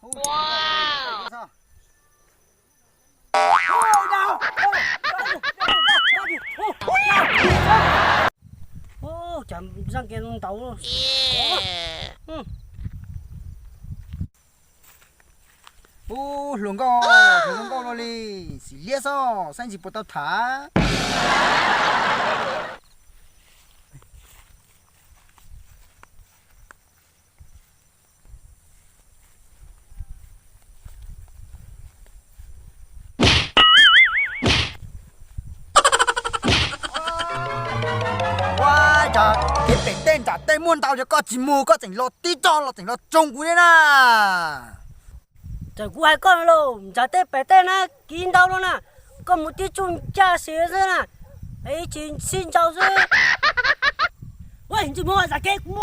Ua cas zaj kiag ntaus. Ub, hluas nkauj, hluas nkauj no li, xim liab xwb, saib ntsis puas tau tham. Ua cas kev pem tej nram tej muaj ntau, yog koj tsis mus koj tseem los tib tog los tseem los tsoo kuv thiab na. Txawm kuv hais koj no los nram tej pem tej na kiv ntau los na, koj mus tib tsuj ncaj si xwb na, ib tsis sib ntsau xwb. Ua ntsis mus zam kev kuv.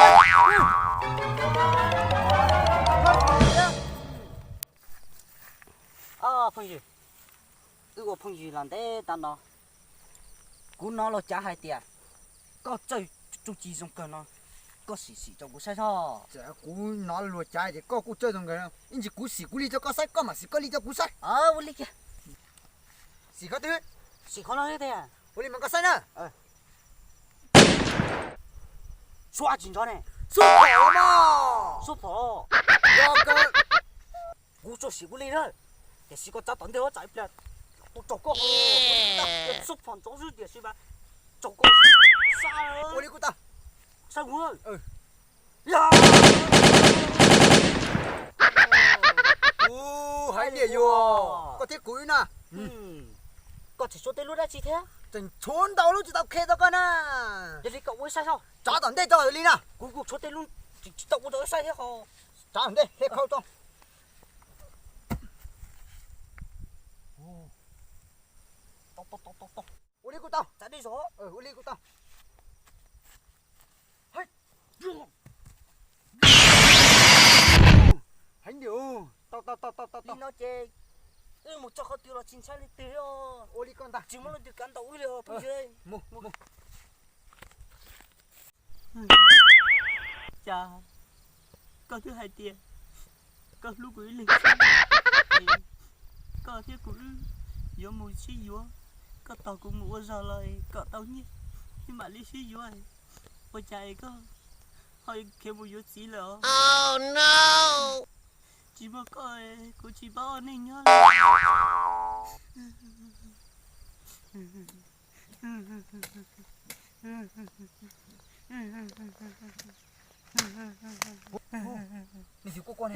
Phooj ywg, wb ua phooj ywg los ntev tag no, kuv hnov luag cav hais tias koj txawj tsuj ci zoo kawg no, koj sim sim rau kuv saib soj. Kuv hnov luag cav hais tias koj kuj txawj zoo kawg no, ib ntsis kuv sim kuv li rau koj saib, koj mam sim koj li rau kuv saib. Ua li kiag. Sim qhov twg? Sim qhov no tiag. Ua li mas koj saib na. Suab tsis nrov ne. Suab phom los mas. Suab phom. Yog kawg. Kuv tsuas sim kuv li na. Tiam sis koj txav tom ntej, tsam ib pliag tus raug koj, suab phom ntxov xwb tiam sis mas raug koj. Ua li kuj tau. Saib kuv. Ub, haiv niam yus, koj thiab kuv wb na. Koj tseem tshuav tej lub dab tsi thiab? Tseem tshuav ntau lub tsis tau qhia rau koj na. Yog li koj ua saib soj. Tsav tom ntej tso li na. Kuv kuj tshuav tej lub tsis tau ua rau wb saib thiab ho. Tsav tom ntej, qhia khau tso. Ua li kuj tau. Tsav dej zog. Ua li kuj tau. Haiv niam, tau tau tau tau tau. Li no ces wb mus txog qhov twg los tsis ntshai leej twg os. Ua li koj ntag. Tsis muaj leej twg kav ntaus wb li os phooj ywg. Mus mus. Cas koj twb hais tias koj hlub kuv ib leeg xwb, koj thiab kuv wb yuav mus sib yuav, koj tos kuv mus ua zog los kom tau nyiaj, wb mam li sib yuav. Ua cas es koj ho khiav mus yuav txiv lawm os? Tsis muaj koj kuv tsis paub ua neej nyob li. Nej twb kuaj kuaj ne.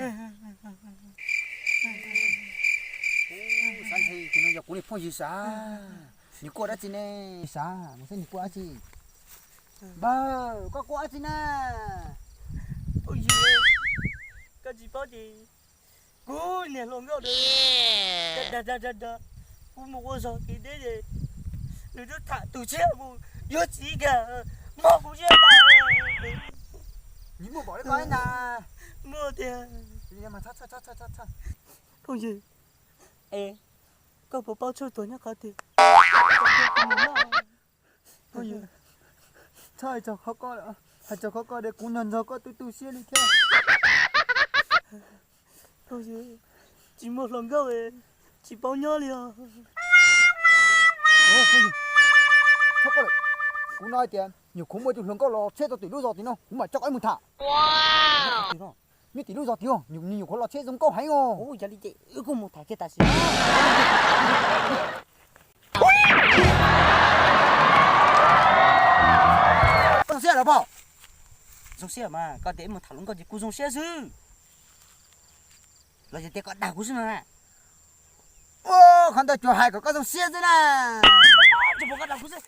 Xav ntshe tus no yog kuv niag phooj ywg sav. Nws kuaj dab tsi ne? Sav, mus saib nws kuaj dab tsi. Npawg, koj kuaj dab tsi na? Phooj ywg, koj tsis paub ces kuv niag hluas nkauj dag dag dag dag, kuv mus ua zog kev deb ces nws twb tham tus tshiab mus yuav txiv kag, mob kuv siab tas. Nws muaj npaum li koj na? Muaj tiag. Phooj ywg, es koj puas paub tshuaj tuag nyob qhov twg? Phooj ywg, txhob hais txog qhov ko, hais txog qhov ko es kuv nrog nrog koj tu tu siab li thiab. Phooj ywg, tsis muaj hluas nkauj tsis paub nyob li os. Kuv no hais tias nyuam qhuav muaj tus hluas nkauj los tsheb rau tim lub zos tim no, kuv mam coj koj mus tham. Nyob tim lub zos tim, nyuam qhuav los tsheb zoo nkauj heev os. Yog li ces wb kuj mus tham kiag tam sim. Zoo siab los pom. Zoo siab mas, koj tias wb mus tham hluas nkauj ces kuv zoo siab xwb. Los yog tias koj dag kuv xwb no na? Ua, qhov ntawd tsuas hais kom koj zoo siab xwb na. Tsis pom koj dag kuv xwb.